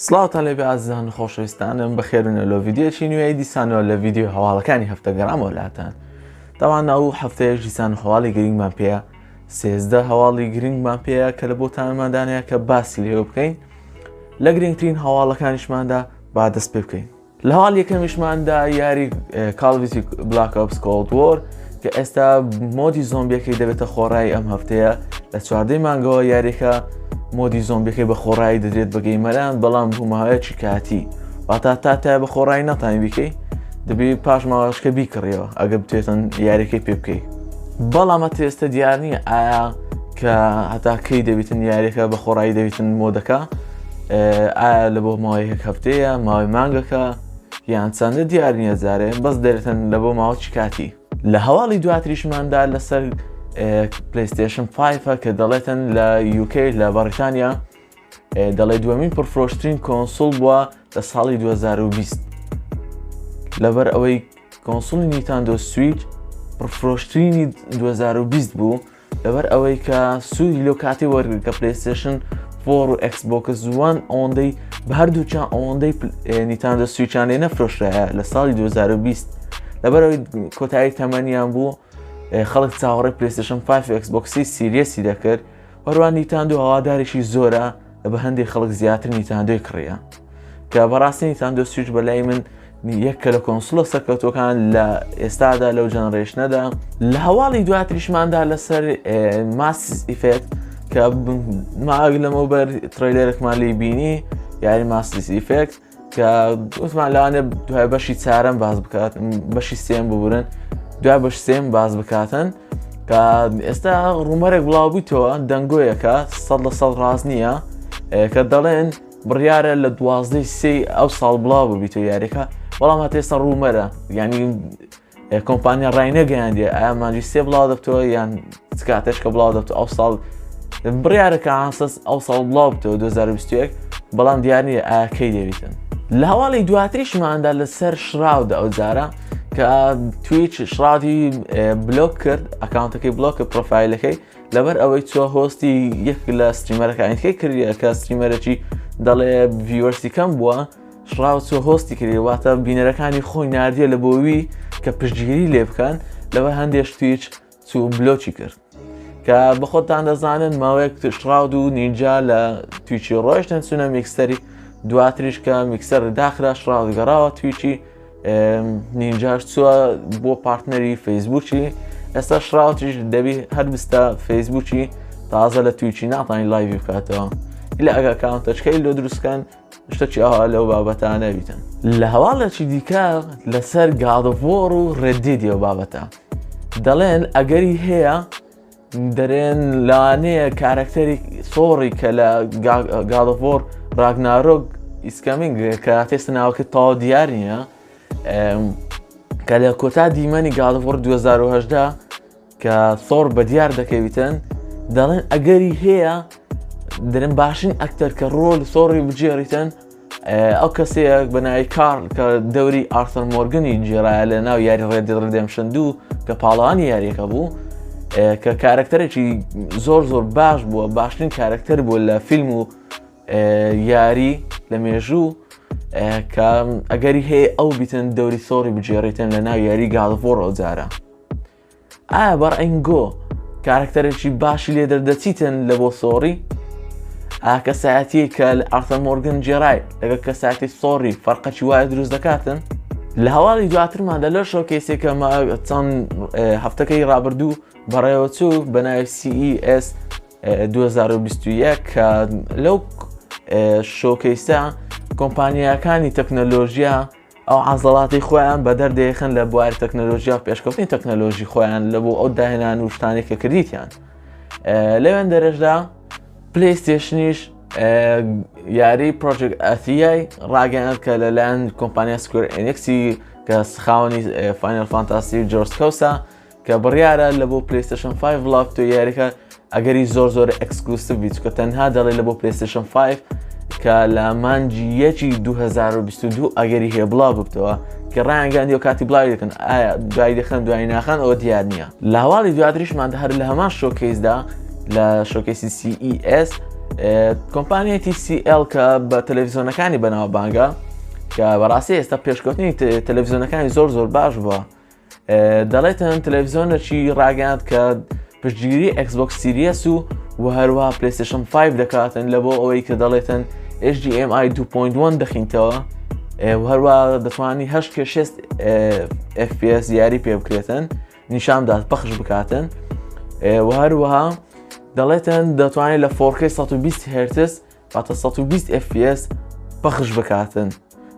سڵاوتان لێبێ ئازیزان و خۆشەویستانم بەخێربێن لۆ ڤیدیۆیەکی نوێی دیسانەوە لە ڤیدیۆ هەواڵەکانی هەفتە گەڕامەوە لاتان تاوان ئەو هەفتەیەش دیسان هەواڵی گرنگمان پێیە 13 هەواڵی گرنگمان پێیە کە لە بۆتانماندانەیە کە باسی لێوە بکەین لە گرنگترین هەواڵەکانیشماندا با دەست پێ بکەین لە هەواڵ یەکەمیشماندا یاری Call of Duty Black Ops Cold War کە ئێستا mode ی زۆمبیەکەی دەبێتە خۆڕایی ئەم هەفتەیە لە چواردەی مانگەوە یاریەکە mode ی زۆمبیەکەی بە خۆڕایی دەدرێت بە gamer ان بەڵام بۆ ماوەیەکی کاتی واتا تا تا بە خۆڕایی ناتانی بیکەی دەبی پاش ماوەشکە بیکڕیەوە ئەگە بتێتن یاریەکەی پێ بکەی بەڵام هەتا ئێستا دیار نییە ئایا کە هەتا کەی دەبیتن یاریەکە بە خۆڕایی دەبیتن mode ەکە ئایا لە بۆ ماوەی یەک هەفتەیە ماوەی مانگەکە یان چەندە دیار نییە جارێ بەس دەرێتن لە بۆ ماوەی کاتی لە هەواڵی دواتریشماندا لەسەر PlayStation 5 کە دەڵێتن لە UK لە بەڕیتانیا دەڵێ دووەمین پڕفرۆشترین console بووە لە ساڵی 2020 لەبەر ئەوەی console ی Nintendo Switch پڕفرۆشترینی 2020 بوو لەبەر ئەوەی کە سوودی لەو کاتی وەرگرت کە PlayStation 4 و Xbox One ئەوەندەی بە هەردووچان ئەوەندەی Nintendo Switch ان لێ نەفرۆشرایە لە ساڵی 2020 لەبەرەوەی کۆتایی تەمەنیان بوو خەڵک چاوەڕێ PlayStation 5 و Xbox ی Series ی دەکرد هەروان Nintendo هەوادارێکی زۆرە بە هەندێک خەڵک زیاتر Nintendo ی کڕیە کە بەڕاستی Nintendo Switch بەلای من یەکە لە console ە سەرکەوتوەکان لە ئێستادا لەو generation ەدا لە هەواڵی دواتریشماندا لەسەر Mass Effect کە ماگ لەمەوبەر trailer ێکمان لی بینی یاری Mass Effect کە وتمان لەوانێ دوای بەشی چارەم باز بکات بەشی سێم ببورن دوای بەش سێم باز بکاتن کە ئێستا rumor ێک بڵاو بوویتەوە دەنگۆیەکە 100% ڕاست نییە کە دەڵێن بڕیارە لە دوازدەی سێی ئەو ساڵ بڵاو ببیتەوە یاریەکە بەڵام هەتا ئێستا rumor ە یعنی کۆمپانیا ڕای نەگەیاندیە ئایا مانگی سێ بڵاو دەبتەوە یان چ کاتێک کە بڵاو دەبتەوە ئەو ساڵ بڕیارەکە ئاسەس ئەو ساڵ بڵاو بتەوە 2021 بەڵام دیار نییە ئایا کەی دەبیتن لە هەواڵی دواتریشماندا لەسەر Shroud ئەو جارە کە Twitch Shroud ی block کرد account ەکەی block کرد پرۆفایلەکەی لەبەر ئەوەی چوە host ی یەک لە streamer ەکانی دیکەی کردیە کە streamer ێکی دەڵێ viewers ی کەم بووە Shroud چوە host ی کردی واتە بینەرەکانی خۆی ناردیە لە بۆوی کە پشتگیری لێ بکەن لەبەر هەندێک Twitch چوو block ی کرد کە بەخۆتان دەزانن ماوەیەک Shroud و Ninja لە Twitch ی ڕۆشتن چونە میکسەری دواتریش کە میکسەر داخرا Shroud گەڕاوە Twitch ی Ninja ش چووە بۆ partner ی فەیسبوکی ئێستا Shroud یش دەبی هەر بستە فەیسبوکی تازە لە Twitch ی ناتوانانی live ی بکاتەوە لە ئەگە account ەچکەی لۆ دروستکەن شتەکی ئەوها لەو بابەتانە بیتن لە هەواڵێکی دیکە لەسەر God of War و Red Dead ی ئەو بابەتە دەڵێن ئەگەری هەیە دەرێن لەوانەیە کارەکتەری Thor ی کە لە God of War Ragnarok is coming کە تێستە ناوەکە تەواو دیار نییە کە لە کۆتا دیمەنی God of War 2010 کە Thor بە دیار دەکەویتن دەڵێن ئەگەری هەیە دەرن باشین ئەکتەر کە ڕۆل Thor ی بگێڕیتن ئەو کەسەیە بە ناوی کارل کە دەوری ئارثەر مۆرگنی گێڕایە لە ناو یاری Red Dead Redemption دوو کە پاڵەوانی یاریەکە بوو کە کارەکتەرێکی زۆر زۆر باش بووە باشترین کارەکتەر بووە لە فیلم و یاری لە مێژوو کە ئەگەری هەیە ئەو بیتن دەوری Thor ی بگێڕیتن لە ناو یاری God of War ئەو جارە ئایا بەڕەنگۆ کارەکتەرێکی باشی لێ دەردەچیتن لە بۆ Thor ی؟ ئا کەسایەتی کە لە ئارثەر مۆرگن گێڕای لەگەڵ کەسایەتی Thor ی فەرقەکی وایە دروست دەکاتن؟ لە هەواڵی دواترماندا لە showcase ێک کە چەند هەفتەکەی ڕابردوو بەڕێوەچوو بە ناوی CES 2021 کە لەو showcase ە کۆمپانیاکانی تەکنەلۆژیا ئەو عەزەڵاتی خۆیان بەدەر دەیخەن لە بواری تەکنەلۆژیا و پێشکەوتنی تەکنەلۆژی خۆیان لە بۆ ئەو داهێنان و شتانێک کە کردیتیان لەوێن دەرەشدا PlayStation یش یاری Project Athia ی ڕاگەیاند کە لەلایەن کۆمپانیا Square Enix ی کە خاوەنی Final Fantasy و Just Cause ە کە بڕیارە لە بۆ PlayStation 5 بڵاو بکەوە یاریەکە ئەگەری زۆر زۆر exclusive بیت چونکە تەنها دەڵێ لە بۆ PlayStation 5 کە لە مانگی یەکی 2022 ئەگەری هەیە بڵاو ببتەوە کە ڕایانگەیاندی و کاتی بڵاوی دەکەن ئایا دوای دەخەن دوای ناخەن ئەوە دیار نییە لە هەواڵی دواتریشمان هەر لە هەمان showcase دا لە showcase ی CES. کۆمپانیای TCL کە بە تەلەڤیزیۆنەکانی بەناوبانگە کە بەڕاستی ئێستا پێشکەوتنی تەلەڤیزیۆنەکانی زۆر زۆر باش بووە دەڵێتن تەلەڤیزیۆنەکی ڕاگەیاند کە پشتگیری Xbox Series و و هەروەها PlayStation 5 دەکاتن لە بۆ ئەوەی کە دەڵێتن HDMI 2.1 دەخینتەوە و هەروە دەتوانی 8 کە 6 FPS یاری پێ بکرێتن نیشاندات پەخش بکاتن و هەروەها دەڵێتن دەتوانێت لە 4K 120 هرتز واتە 120 FPS پەخش بکاتن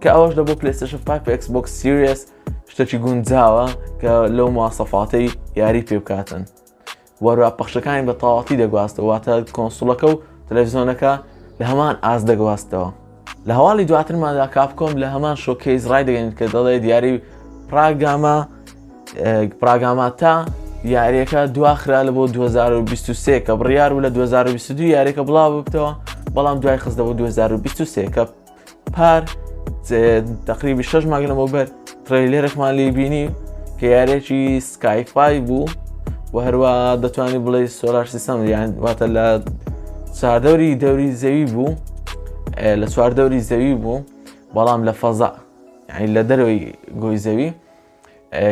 کە ئەوەش لە بۆ PlayStation 5 Xbox Series شتێکی گونجاوە کە لەو مواسەفاتەی یاری پێ بکاتن وەروە پەخشەکانی بە تەواتی دەگواستەوە واتە console ەکە و تەلەڤزیۆنەکە لە هەمان ئاست دەگواستەوە لە هەواڵی دواترماندا Capcom لە هەمان showcase ڕای دەگەن کە دەڵێ دیاری Pragmata Pragmata یاریەکە دواخرا لە بۆ 2023 کە بڕیار و لە 2022 یاریەکە بڵاو ببتەوە بەڵام دوای خستەوە 2023 کە پار تقریبی شش مانگ لەمەوبەر trailer ێکمان لی بینی کە یارێکی sci-fi بوو و هەروە دەتوانانی بڵێ solar system یان واتە لە چواردەوری دەوری زەوی بوو لە چواردەوری زەوی بوو بەڵام لە فەزا یعنی لە دەرەوەی گۆی زەوی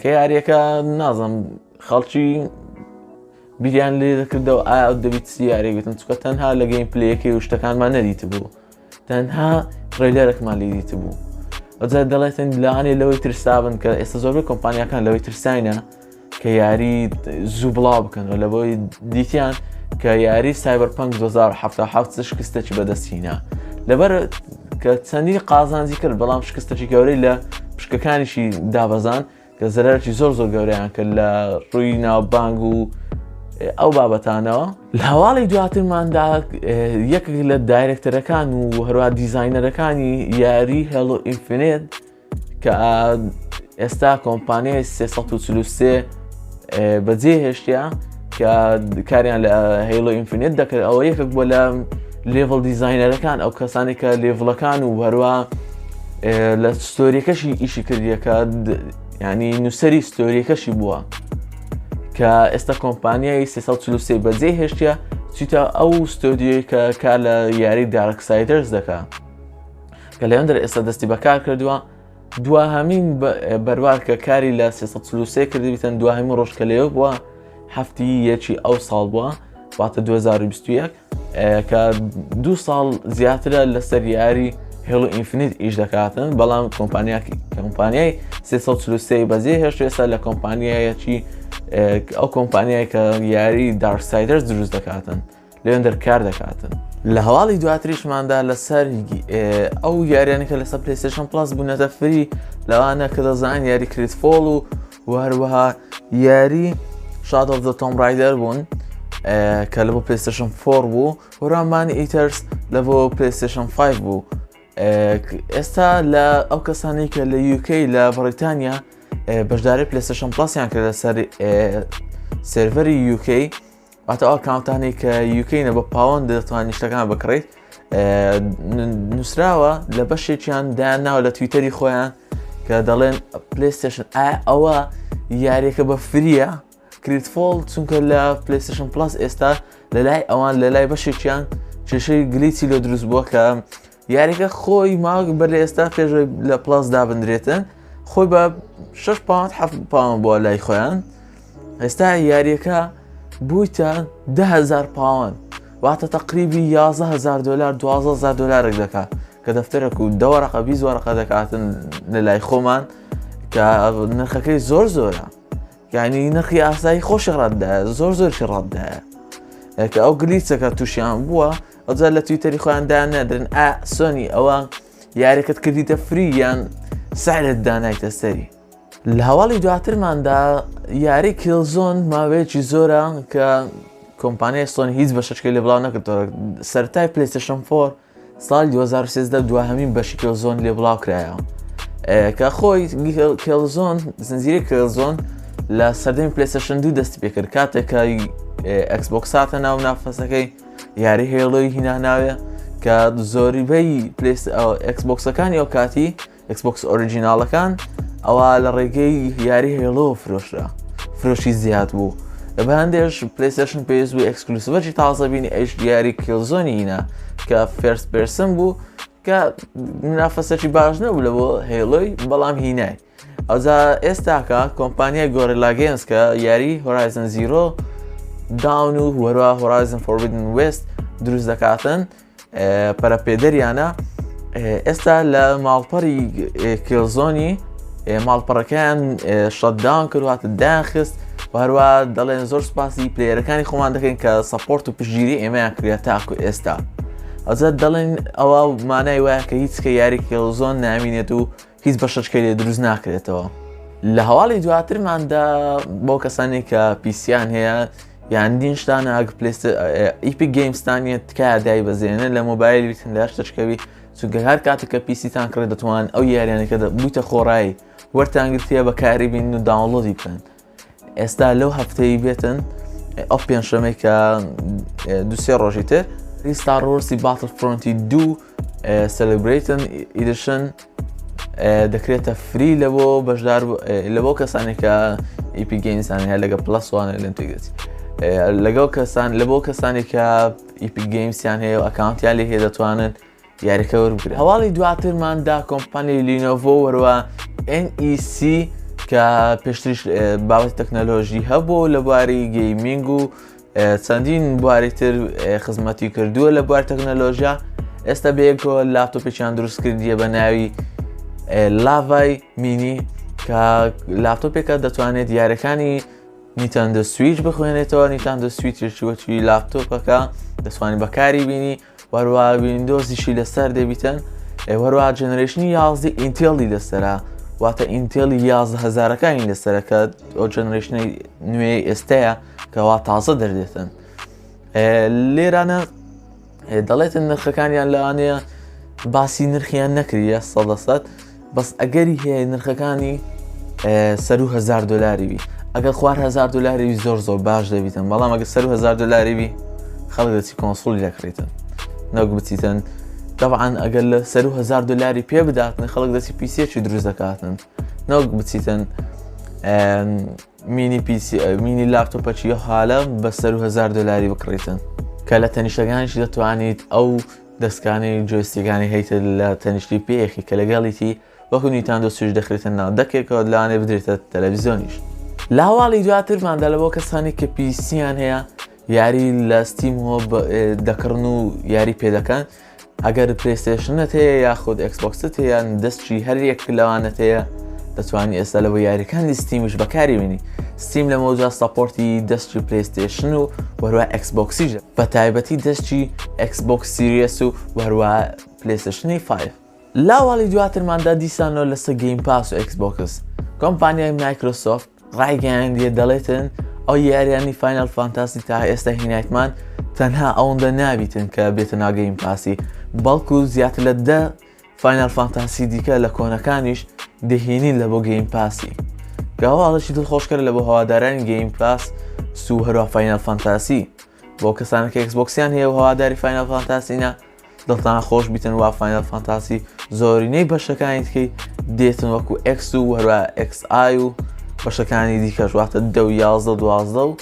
کە یاریەکە نازم خەڵکی بیریان لێ دەکردەوە ئایا دەبیت چی یاری بتن چکە تەنها لە gameplay ەکەی و شتەکانمان نەدیت بوو تەنها trailer ێکمان لێ دیت بوو ئەجا دەڵێتن لەوانێ لەوەی ترسابن کە ئێستا زۆربەی کۆمپانیاکان لەوەی ترساینە کە یاری زوو بڵاو بکەنەوە لە بۆی دیتیان کە یاری Cyberpunk 2077 شکستێکی بەدەستهینا لەبەر کە چەندی قازانجی کرد بەڵام شکستێکی گەورەی لە پشکەکانیشی دابەزان کە زەرەرێکی زۆر زۆر گەورەیان کرد لە ڕووی ناوبانگ و ئەو بابەتانەوە لە هەواڵی دواترماندا یەکێک لە director ەکان و هەروە designer ەکانی یاری Halo Infinite کە ئێستا کۆمپانیای 343 بەجێ هێشتیا کە کاریان لە Halo Infinite دەکرد ئەوە یەکێک بۆ لە level designer ەکان ئەو کەسانی کە level ەکان و هەروە لە story ەکەشی ئیشی کردیەکە ینی نووسری story ەکەشی بووە کە ئێستا کۆمپانیای 343 بەجێ هێشتە چیتە ئەو ستۆدیۆی کە کار لە یاری Darksiders دەکا کە لەندەر ئێستا دەستی بەکار کردووە دواهەمین بەروار کە کاری لە 343 کردبیتن دواهەمین ڕۆژ کە لێو بووە هەفتی یەکی ئەو ساڵ بووە واتە 2021 کە دوو ساڵ زیاترە لەسەر یاری Halo Infinite ئیش دەکاتن بەڵام کۆمپانیای 343 بەجێ هێشت ئێستا لە کۆمپانیایەکی ئەو کۆمپانیای کە یاری Darksiders دروست دەکاتن لەوێندەر کار دەکاتن. لە هەواڵی دواتریشماندا لەسەر ئەو یاریانە کە لەسەر PlayStation Plus بوونەتە free لەوانە کە دەزان یاری GreedFall و و هەروەها یاری Shadow of the Tomb Raider بوون کە لە بۆ PlayStation 4 بوو هەروەها Maneaters لە بۆ PlayStation 5 بوو ئێستا لە ئەو کەسانی کە لە UK لە بەڕیتانیا بەشداری PlayStation Plus یان کرد لەسەر سێرڤەری UK واتە ئەو account انەی کە UK نە بە پاوەند دەتوانانی شتەکان بکڕیت نووسراوە لە بەشێکیان دایان ناوە لە تویتەری خۆیان کە دەڵێن PlayStation ئایا ئەوە یاریەکە بە free یە GreedFall چونکە لە PlayStation Plus ئێستا لە لای ئەوان لە لای بەشێکیان کێشەی glitch ی لۆ دروست بووە کە یاریەکە خۆی ماوەک بەر لە ئێستا پێشەوەی لە Plus دابندرێتن خۆی بە 6 پاوەند 7 پاوەند بووە لای خۆیان ئێستا یاریەکە بوویتە دههزار پاوەند واتە تقریبی 11هزار دلار 12هزار دلارێک دەکات کە دەفتەرێک و دەوەڕقە 20 وەرەقە دەکاتن لە لای خۆمان کە نرخەکەی زۆر زۆرە یعنی نرخی ئاسایی خۆشی ڕەتدایە زۆر زۆرشی ڕەتدایە کە ئەو glitch ەکە تووشیان بووە ئەوجا لە تویتەری خۆیان دایان نادرن ئا سۆنی ئەوە یاریەکەت کردیتە free یان سعرت دانایتە سەری لە هەواڵی دواترماندا یاری Killzone ماوەیەکی زۆرە کە کۆمپانیای سۆنی هیچ بەشەکەی لێ بڵاو نەکردەوە سەرای PlayStation 4 ساڵی 2013 دواهەمین بەشی Killzone لێ بڵاو کرایەوە کە خۆی Killzone زنجیرەی Killzone لە سەردەمی PlayStation دوو دەستی پێکرد کاتێک کە Xbox هاتە ناو نافەسەکەی یاری Halo ی هینا ناوێ کە زۆریبەی پلێس Xbox ەکانی ئەو کاتی Xbox original ەکان ئەوە لە ڕێگەی یاری Halo فرۆشرا فرۆشی زیاد بوو. بە هەندێش PlayStation پێویست بوو exclusive ەکی تازە بینی ئەیش دیاری Killzone ی هینا کە first person بوو کە منافەسەکی باش نەبوو لە بۆ Halo ی بەڵام هینای. ئەوجا ئێستاکە کۆمپانیای Guerrilla Games کە یاری Horizon Zero Dawn و هەروە Horizon Forbidden West دروست دەکاتن پەرەپێدەریانە ئێستا لە ماڵپەڕی Killzone ی ماڵپەڕەکەیان shutdown کردواتە داخست و هەروە دەڵێن زۆر سپاسی player ەکانی خۆمان دەکەین کە support و پشتگیری ئێمەیان کرد تاکو ئێستا ئەوجا دەڵێن ئەوە مانای وایە کە هیچ کە یاری Killzone نامینێت و هیچ بەشەچکەی لێ دروست ناکرێتەوە. لە هەواڵی دواترماندا بۆ کەسانی کە PC یان هەیە یان دینشتانە ئەگ پلێست Epic Games تان نیە تکایە دای بەزێنن لە مۆبایل بیتن لە هەر شتەچکەوی چونکە هەر کاتێک کە PC تان کڕی دەتوان ئەو یاریانەکە بوویتە خۆڕایی وەرتان گرتیە بەکاری بین و download ی بکەن ئێستا لەو هەفتەی بێتن ئەو پێنجشەمەی کە دوسێ ڕۆژی تر Star Wars ی Battlefront ی دوو Celebration Edition دەکرێتە free لە بۆ بەشدار لە بۆ کەسانێک کە Epic Games ان هەیە لەگە Plus وانە لەم تێگەچ لەگەڵ کەسان لە بۆ کەسانێک کە Epic Games یان هەیە و account یان لێ هەیە دەتوانن یاریەکە وەربگرە. هەواڵی دواترمان دا کۆمپانیای Lenovo وەروە NEC کە پێشتریش بابەتی تەکنەلۆژی هەبوو لە بواری gaming و چەندین بواری تر خزمەتی کردووە لە بوار تەکنەلۆژیا ئێستا بەیەکەوە لاپتۆپێکیان دروست کردیە بە ناوی Lava ی Mini کە لاپتۆپێکە دەتوانێت یاریەکانی Nintendo Switch بخوێنێتەوە Nintendo Switch وەچی لاپتۆپەکە دەتوانانی بەکاری بینی وەروە Windows یشی لەسەر دەبیتن وەروە generation ی یازدە Intel ی لەسرە واتە Intel ی یازدە هەزارەکانی لەسرە کە ئەو generation ی نوێ ئێستەیە کەوا تازە دەردێتن لێرانە دەڵێتن نرخەکانیان لەوانەیە باسی نرخیان نەکریە سەدە سەد بەس ئەگەری هەیە نرخەکانی سەرو هزار دلاری بی ئەگەر خوار هزار دلاری بی زۆر زۆر باش دەبیتن بەڵام ئەگە سەرو هزار دلاری بی خەڵک دەچی console ی دەکڕیتن نەک بچیتن طبعا ئەگەر لە سەرو هزار دلاری پێ بداتن خەڵک دەچی PC ەکی دروست دەکاتن نەک بچیتن mini PC mini لاپتۆپەکی حالە بە سەرو هزار دلاری بکڕیتن کە لە تەنیشتەکانیش دەتوانیت ئەو دەستکانی joystick ەکانی هەیتە لە تەنیشتی پێیەکی کە لەگەڵیتی وەکو Nintendo Switch دەخرێتە ناو deck ێکەوە لەوانەیە بدرێتە تەلەڤیزیۆنیش. لە هەواڵی دواترماندا لە بۆ کەسانی کە PC یان هەیە یاری لە Steam ەوە دەکڕن و یاری پێدەکەن ئەگەر PlayStation ت هەیە یاخود Xbox ت هەیە دەستچی هەر یەک لەوانەت هەیە دەتوانی ئێستا لە بۆ یاریەکانی Steam یش بەکاری بینی Steam لە مەوجا support ی دەستی PlayStation و وەروە Xbox یش بە تایبەتی دەستی Xbox Series و وەروە PlayStation ی 5 لاواڵی دواترماندا دیسانەوە لەسەر Game Pass و Xbox کۆمپانیای Microsoft ڕایگەیاندیە دەڵێتن ئەو یاریانی Final Fantasy تا ئێستا هینایتمان تەنها ئەوەندە نابیتن کە بێتە ناو Game Pass ی بەڵکو زیاتر لە دە Final Fantasy دیکە لە کۆنەکانیش دەهێنین لە بۆ Game Pass ی کە هەواڵێکی دڵخۆشکەرە لە بۆ هەوادارانی Game Pass سو هەروە Final Fantasy بۆ کەسانە کە Xbox یان هەیە و هەواداری Final Fantasy نە دڵتان خۆش بیتن وا Final Fantasy زۆرینەی بەشەکانی دیکەی دێتن وەکو X و هەروە XI و بەشەکانی دیکەش واتە دە و 11 12 و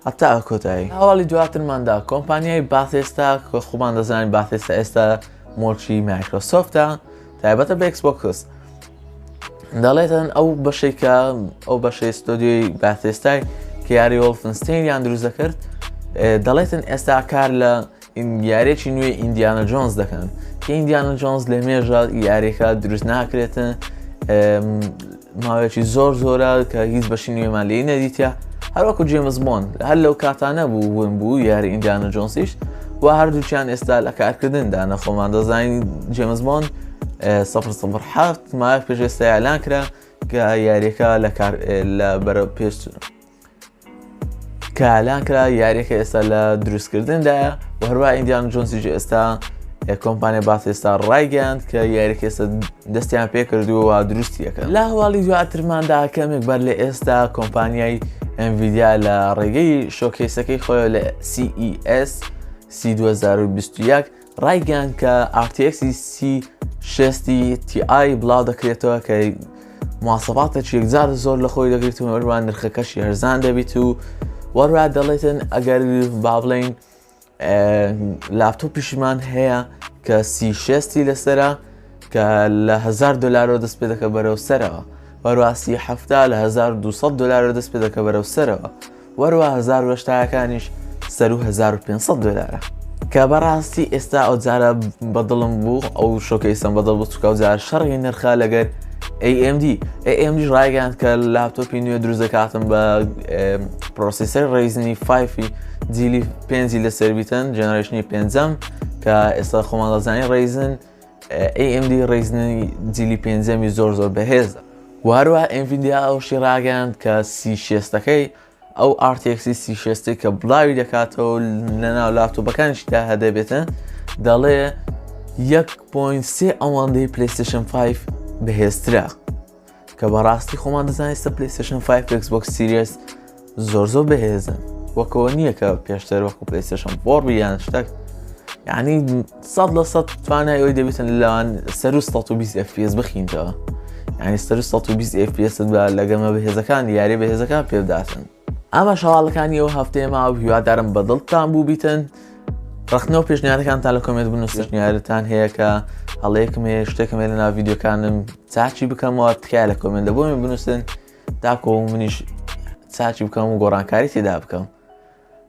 هەتا کۆتایی. هەواڵی دواترماندا کۆمپانیای Bethesda کە خۆمان دەزانین Bethesda ئێستا مۆڵکی Microsoft ە تایبەتە بە Xbox دەڵێتن ئەو بەشێک کە ئەو بەشەی ستۆدیۆی Bethesda ی کە یاری Wolfenstein یان دروست دەکرد دەڵێتن ئێستا کار لە یاریێکی نوێی Indiana Jones دەکەن کە Indiana Jones لە مێژە یاریەکە دروست ناکرێتن ماوەیەکی زۆر زۆرە کە هیچ بەشی نوێمان لێی نەدیتە هەروەکو James Bond هەر لەو کاتانە بوو ون بوو یاری Indiana Jones یش و هەردووکیان ئێستا لە کارکردندا نەخۆمان دەزانین James Bond 007 ماوەیەک پێش ئێستا ئالان کرا کە یاریەکە لە کار لە بەرە پێش کە ئالان کرا یاریەکە ئێستا لە دروستکردندایە و هەروە Indiana Jones یش ئێستا کۆمپانیا Bethesda ڕایگەیاند کە یاریەکە ئێستا دەستیان پێکردووە و دروستیەکە لە هەواڵی دواترماندا کەمێک بەر لە ئێستا کۆمپانیای Nvidia لە ڕێگەی showcase ەکەی خۆی لە CES C 2021 ڕایگەیاند کە RTX 3060 Ti بڵاو دەکرێتەوە کە مواسەفاتێکی یەکجار زۆر لە خۆی دەگرێت و هەروان نرخەکەشی هەرزان دەبیت و وەروە دەڵێتن ئەگەر با بڵین لاپتۆپیشمان هەیە کە سی شێستی لەسرە کە لە 1000 دلارەوە دەست پێ دەکە بەرەو سەرەوە وەرواسی هەفتا لە 1200 دلارەوە دەست پێ دەکە بەرەو سەرەوە وەروا 1080ەکانیش سەرو 1500 دلارە کە بەڕاستی ئێستا ئەو جارە بەدڵم بوو ئەو showcase م بەدڵ بوو چکە ئەو جار شەڕی نرخە لەگەر AMD AMD ڕایگەیاند کە لاپتۆپی نوێ دروست دەکاتن بە processor Ryzen ی 5 جیلی پێنجی لەسەر بیتن generation ی پێنجەم کە ئێستا خۆمان دەزانین Ryzen AMD Ryzen ی جیلی پێنجەمی زۆر زۆر بەهێزە و هەروە NVIDIA ئەوشی ڕاگەیاند کە سی شێستەکەی ئەو RTX سی شێستی کە بڵاوی دەکاتەوە لەناو لاپتۆپەکانیشدا هەدەبێتن دەڵێ 1.3 ئەوەندەی PlayStation 5 بەهێزترە کە بەڕاستی خۆمان دەزانین ئێستا PlayStation 5 Xbox Series زۆر زۆر بەهێزن وەکەوە نییە کە پێشتر وەکو PlayStation 4 بیان شتێک یعنی 100% توانای ئەوەی دەبێتن لەوان سەر 120 FPS بخینتەوە یعنی سەر 120 FPS بە لەگەمە بەهێزەکان یاری بەهێزەکان پێبداتن ئەمە شەواڵەکانی ئەو هەفتەیە ما و هیوادارم بەدڵتان بوو بیتن ڕەخنە و پێشنیارەکانتان لە comment بنووسن پێشنیارتان هەیە کە هەڵەیەکم هەیە شتێکم هەیە لەناو ڤیدیۆکانم چاکی بکەمەوە تکایە لە comment لە بۆمی بنووسن تاکۆ منیش چاکی بکەم و گۆڕانکاری تێدا بکەم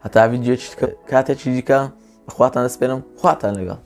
هەتا ڤیدیۆ کاتێکی دیکە خواتان دەسپێرم خواتان لەگەڵ.